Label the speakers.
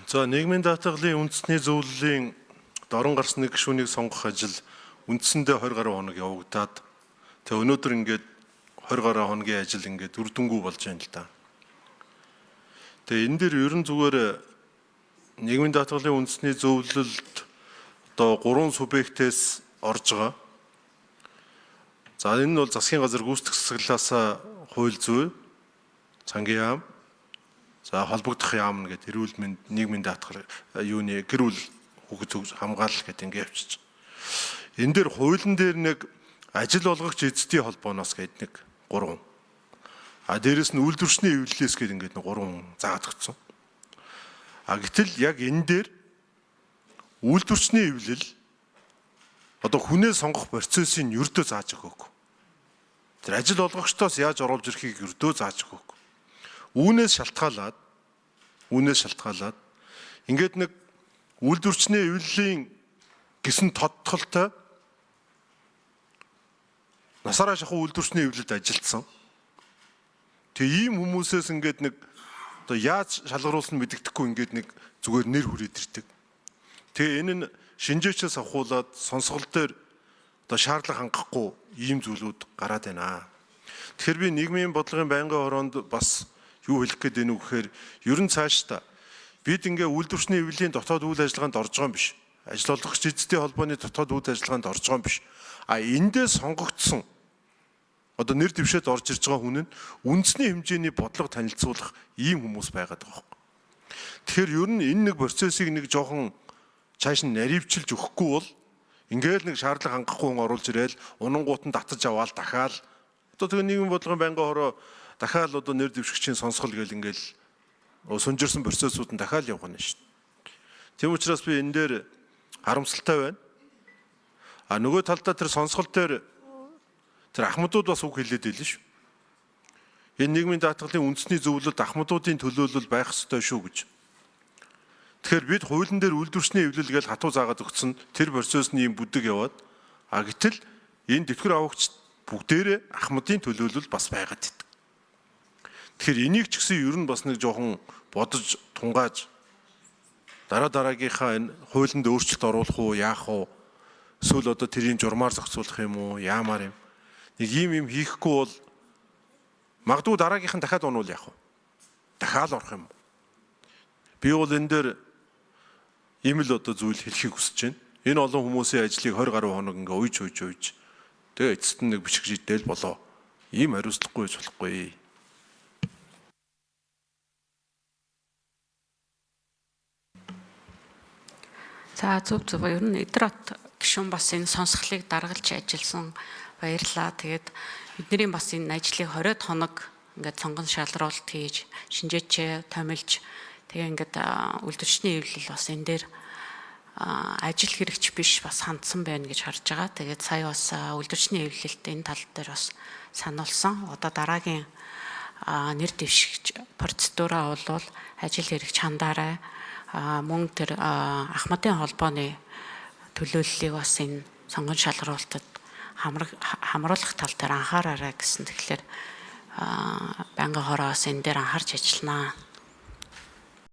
Speaker 1: За, нийгмийн даатгалын үндэсний зөвлөлийн дорн гарсан нэг гишүүнийг сонгох ажил үндсэндээ 20 гаруй хоног явагдаад, тэгээ өнөөдөр ингээд 20 гаруй хоногийн ажил ингээд үр дүнгүй болж байна л да. Тэгээ энэ дээр ерөн зүгээр нийгмийн даатгалын үндэсний зөвлөлд одоо 3 субъектээс орж байгаа. За, энэ нь бол засгийн газар гүйцэтгэх засаглалаас хууль зүй, цангийн яам, за холбогдох яам гэдэг эрүүл мэнд, нийгмийн даатгал, юуны гэр бүл хүүхэд хамгаалал гэдэг ингэ явчихж. Энэ дээр хуулийн дээр нэг ажил олгогч эзэдийн холбооноос гэдэг нэг 3. А дээрэс нь үйлдвэрчний эвлэлээс гэдэг ингээд нэг 3 заагаад өгсөн. А гэтэл яг энэ дээр үйлдвэрчний эвлэл одоо хүнээ сонгох процессыг ердөө зааж өгөөгүй. Тэр ажил олгогчдоос яаж оруулж ирэхийг ердөө зааж өгөөгүй. Үүнээс шалтгаалаад ингээд нэг үйлдвэрчний эвлэлийн гэсэн тодтолтой насаараа шахуу үйлдвэрчний эвлэлд ажилласан. Тэгээ ийм хүмүүсээс ингээд нэг одоо яаж шалгаруулсан мэдэгдэхгүй ингээд нэг зүгээр нэр хүрээд ирдэг. Тэгээ энэ нь шинжээчээс авахуулаад сонсгол дээр одоо шаардлага хангахгүй ийм зүйлүүд гараад байна. Тэгэхээр би нийгмийн бодлогын байнгын хороонд бас юу хэлэх гээд байна вэ гэхээр ер нь цаашдаа бид ингээ үйлдвэрчний эвлэлийн дотоод үйл ажиллагаанд орж байгаа юм биш. Ажил олгогч эзэдийн холбооны дотоод үйл ажиллагаанд орж байгаа юм биш. А эндээ сонгогдсон одоо нэр дэвшээд орж ирж байгаа хүн нь үндэсний хэмжээний бодлого танилцуулах ийм хүмүүс байгаад байгаа байхгүй. Тэгэхээр ер нь энэ нэг процессыг нэг жоохон цааш нь наривчилж өгөхгүй бол ингээл нэг шаардлага хангахгүй хүн оруулж ирээл унангуут нь татаж аваал дахиад одоо тэгээ нийгмийн бодлогын байнгын хороо дахиад одоо нэр дэвшигчийн сонсгол гэл ингээл сунжирсан процессууд нь дахиад явах нь шүү дээ. Тийм учраас би энэ дээр харамсалтай байна. А нөгөө талдаа тэр сонсгол дээр тэр ахмадууд бас үг хэлээд байлээ шүү. Энэ нийгмийн даатгалын үндэсний зөвлөлд ахмадуудын төлөөлөл байх ёстой шүү гэж. Тэгэхээр бид хуулийн дээр үйлдвэрчний эвлэл гэж хатуу заагаад өгсөн тэр процессны юм бүдэг яваад, а гэтэл энэ тэтгэвэр авагч бүгдээрээ ахмадын төлөөлөл бас байгаад идэг. Тэгэхээр энийг ч гэсэн ер нь бас нэг жоохон бодож тунгааж дараа дараагийнхаа энэ хуулинд өөрчлөлт оруулах уу, яах уу? Эсвэл одоо тэрийн журмаар зохицуулах юм уу, яамаар юм. Нэг ийм юм хийхгүй бол магадгүй дараагийнх нь дахиад унвал яах вэ? Дахиад орох юм. Би бол энэ дээр ийм л одоо зүйл хэлэхийг хүсэж байна. Энэ олон хүмүүсийн ажлыг 20 гаруй хоног ингээ уйж уйж уйж тэгээ эцэст нь нэг бичиг жидэл болоо. Ийм хариуцлагагүй байж болохгүй.
Speaker 2: За, зөв зөв, ер нь Эдрат гишүүн бас энэ сонсголыг даргалж ажилласан, баярлаа. Тэгээд бидний бас энэ ажлыг 20 хоног ингээд сонгон шалруулалт хийж, шинжээчээ томилж, тэгээ ингээд үйлдвэрчний эвлэл бас энэ дээр ажил хэрэгч биш бас хандсан байна гэж харж байгаа. Тэгээд сая бас үйлдвэрчний эвлэлт энэ тал дээр бас сануулсан. Одоо дараагийн нэр дэвшигч процедураа бол ажил хэрэгч хандаарай. Мөн тэр ахмадын холбооны төлөөллийг бас энэ сонгон шалруулалтад хамруулах тал дээр анхаараарай гэсэн. Тэгэхээр байнгын хороос энэ дээр анхаарч ажилланаа.